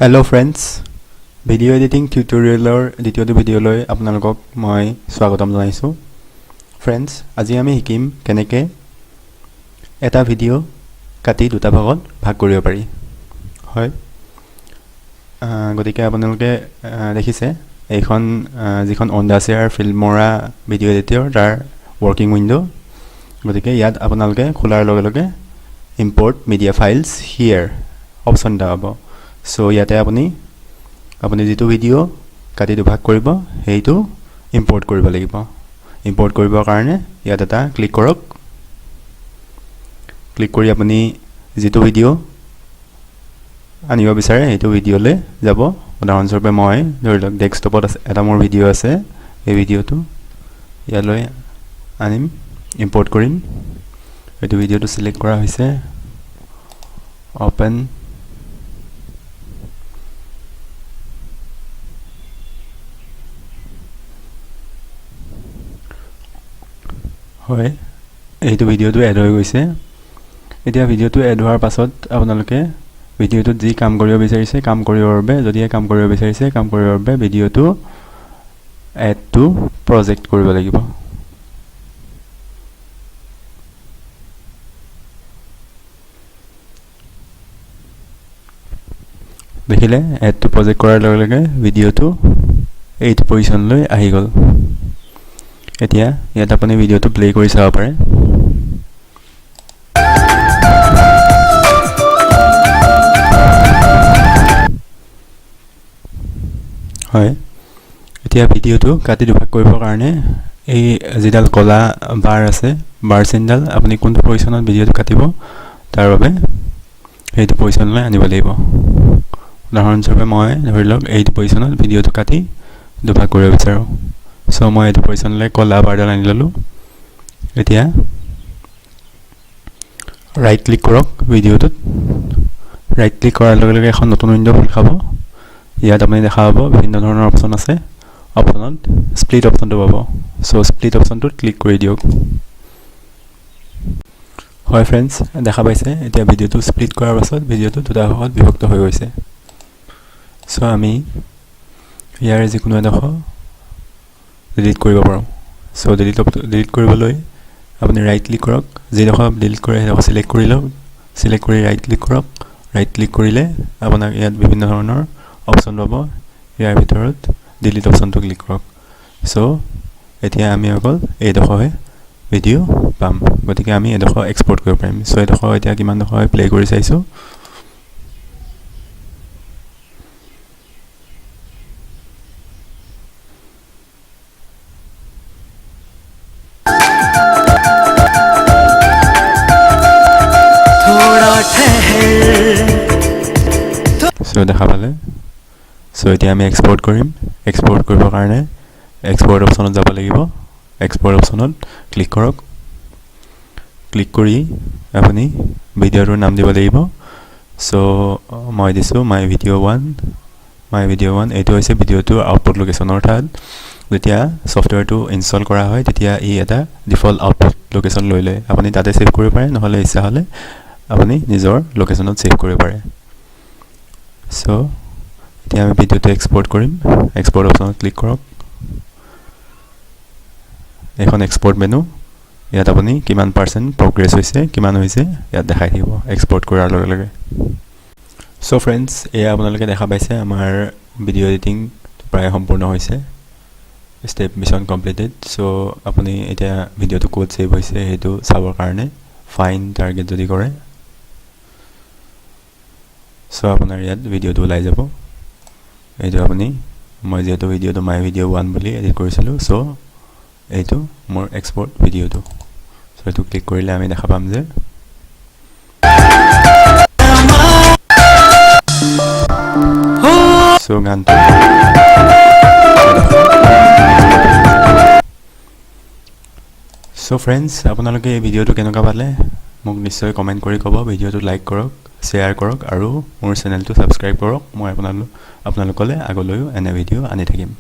Hello' friends, video' editing টিউটৰিয়েলৰ দ্বিতীয়টো ভিডিঅ'লৈ আপোনালোকক মই স্বাগতম জনাইছোঁ। ফ্ৰেণ্ডছ, আজি আমি শিকিম কেনেকৈ এটা ভিডিঅ' কাটি দুটা ভাগত ভাগ কৰিব পাৰি। হয়, গতিকে আপোনালোকে দেখিছে এইখন যিখন অণ্ডাশ্বেয়াৰ ফিল্মৰা ভিডিঅ' এডিটৰ, তাৰ ৱৰ্কিং উইণ্ড'। গতিকে ইয়াত আপোনালোকে খোলাৰ লগে লগে ইম্পৰ্ট মিডিয়া ফাইলছ হিয়াৰ অপশ্যন এটা পাব। চ' ইয়াতে আপুনি যিটো ভিডিঅ' কাটি দুভাগ কৰিব, সেইটো ইম্পৰ্ট কৰিব লাগিব। ইম্পৰ্ট কৰিবৰ কাৰণে ইয়াত এটা ক্লিক কৰক। ক্লিক কৰি আপুনি যিটো ভিডিঅ' আনিব বিচাৰে, সেইটো ভিডিঅ'লৈ যাব। উদাহৰণস্বৰূপে মই ধৰি লওক ডেস্কটপত আছে এটা মোৰ ভিডিঅ' আছে, এই ভিডিঅ'টো ইয়ালৈ আনিম, ইম্পৰ্ট কৰিম। এইটো ভিডিঅ'টো চিলেক্ট কৰা হৈছে, অ'পেন। হয়, এইটো ভিডিঅ'টো এড হৈ গৈছে। এতিয়া ভিডিঅ'টো এড হোৱাৰ পাছত আপোনালোকে ভিডিঅ'টোত যি কাম কৰিব বিচাৰিছে, কাম কৰিবৰ বাবে, যদিহে কাম কৰিব বিচাৰিছে, কাম কৰিবৰ বাবে ভিডিঅ'টো এড টু প্ৰজেক্ট কৰিব লাগিব। দেখিলে, এড টু প্ৰজেক্ট কৰাৰ লগে লগে ভিডিঅ'টো এইটো পজিশ্যনলৈ আহি গ'ল। এতিয়া ইয়াত আপুনি ভিডিঅ'টো প্লে' কৰি চাব পাৰে। হয়, এতিয়া ভিডিঅ'টো কাটি দুভাগ কৰিবৰ কাৰণে এই যিডাল ক'লা বাৰ আছে, বাৰ চিনডাল আপুনি কোনটো পজিশ্যনত ভিডিঅ'টো কাটিব, তাৰ বাবে সেইটো পজিশ্যনলৈ আনিব লাগিব। উদাহৰণস্বৰূপে মই ধৰি লওক এইটো পজিশ্যনত ভিডিঅ'টো কাটি দুভাগ কৰিব বিচাৰোঁ। চ' মই এইটো পজিশ্যনলৈ ক'লা বাৰডাল আনি ল'লোঁ। এতিয়া ৰাইট ক্লিক কৰক ভিডিঅ'টোত। ৰাইট ক্লিক কৰাৰ লগে লগে এখন নতুন উইণ্ড' খোল খাব। ইয়াত আপুনি দেখা পাব বিভিন্ন ধৰণৰ অপশ্যন আছে। অপশ্যনত স্প্লিট অপশ্যনটো পাব। চ' স্প্লিট অপশ্যনটোত ক্লিক কৰি দিয়ক। হয় ফ্ৰেণ্ডছ, দেখা পাইছে, এতিয়া ভিডিঅ'টো স্প্লিট কৰাৰ পাছত ভিডিঅ'টো দুটা ভাগত বিভক্ত হৈ গৈছে। চ' আমি ইয়াৰে যিকোনো এডোখৰ ডিলিট কৰিব পাৰোঁ। চ' ডিলিট কৰিবলৈ আপুনি ৰাইট ক্লিক কৰক, যিডোখৰ ডিলিট কৰে সেইডোখৰ চিলেক্ট কৰি লওক। চিলেক্ট কৰি ৰাইট ক্লিক কৰক। ৰাইট ক্লিক কৰিলে আপোনাক ইয়াত বিভিন্ন ধৰণৰ অপশ্যন পাব। ইয়াৰ ভিতৰত ডিলিট অপশ্যনটো ক্লিক কৰক। চ' এতিয়া আমি অকল এইডোখৰহে ভিডিঅ' পাম, গতিকে আমি এইডোখৰ এক্সপৰ্ট কৰিব পাৰিম। চ' এইডোখৰ এতিয়া কিমানডোখৰ প্লে' কৰি চাইছোঁ। थोड़ा ठहर। চ' দেখা পালে। চ' এতিয়া আমি এক্সপৰ্ট কৰিম। এক্সপৰ্ট কৰিবৰ কাৰণে এক্সপৰ্ট অপশ্যনত যাব লাগিব। এক্সপৰ্ট অপশ্যনত ক্লিক কৰক। ক্লিক কৰি আপুনি ভিডিঅ'টোৰ নাম দিব লাগিব। চ' মই দিছোঁ my video one. My video one, এইটো হৈছে ভিডিঅ'টোৰ আউটপুট লোকেশ্যন, অৰ্থাৎ যেতিয়া ছফ্টৱেৰটো ইনষ্টল কৰা হয়, তেতিয়া ই এটা ডিফল্ট আউটপুট লোকেশ্যন লৈ লয়। আপুনি তাতে ছেভ কৰিব পাৰে, নহ'লে ইচ্ছা হ'লে আপুনি নিজৰ লোকেশ্যনত ছেভ কৰিব পাৰে। চ' এতিয়া আমি ভিডিঅ'টো এক্সপৰ্ট কৰিম। এক্সপৰ্ট অপশ্যনত ক্লিক কৰক। এইখন এক্সপৰ্ট মেনু। ইয়াত আপুনি কিমান পাৰ্চেণ্ট প্ৰগ্ৰেছ হৈছে, কিমান হৈছে, ইয়াত দেখাই থাকিব এক্সপৰ্ট কৰাৰ লগে লগে। চ' ফ্ৰেণ্ডছ, এয়া আপোনালোকে দেখা পাইছে, আমাৰ ভিডিঅ' এডিটিং প্ৰায় সম্পূৰ্ণ হৈছে। Step mission completed. চ' আপুনি এতিয়া ভিডিঅ'টো ক'ত ছেভ হৈছে, সেইটো চাবৰ কাৰণে ফাইণ্ড টাৰ্গেট যদি কৰে, চ' আপোনাৰ ইয়াত ভিডিঅ'টো ওলাই যাব। এইটো আপুনি, মই যিহেতু ভিডিঅ'টো my video one বুলি এডিট কৰিছিলোঁ, চ' এইটো মোৰ এক্সপৰ্ট ভিডিঅ'টো। চ' এইটো ক্লিক কৰিলে আমি দেখা পাম যে हो। চ' গানটো। চ' ফ্ৰেণ্ডছ, আপোনালোকে এই ভিডিঅ'টো কেনেকুৱা পালে, মোক নিশ্চয় কমেণ্ট কৰি ক'ব। ভিডিঅ'টো লাইক কৰক, শ্বেয়াৰ কৰক আৰু মোৰ চেনেলটো ছাবস্ক্ৰাইব কৰক। মই আপোনালোকলৈ আগলৈও এনে ভিডিঅ' আনি থাকিম।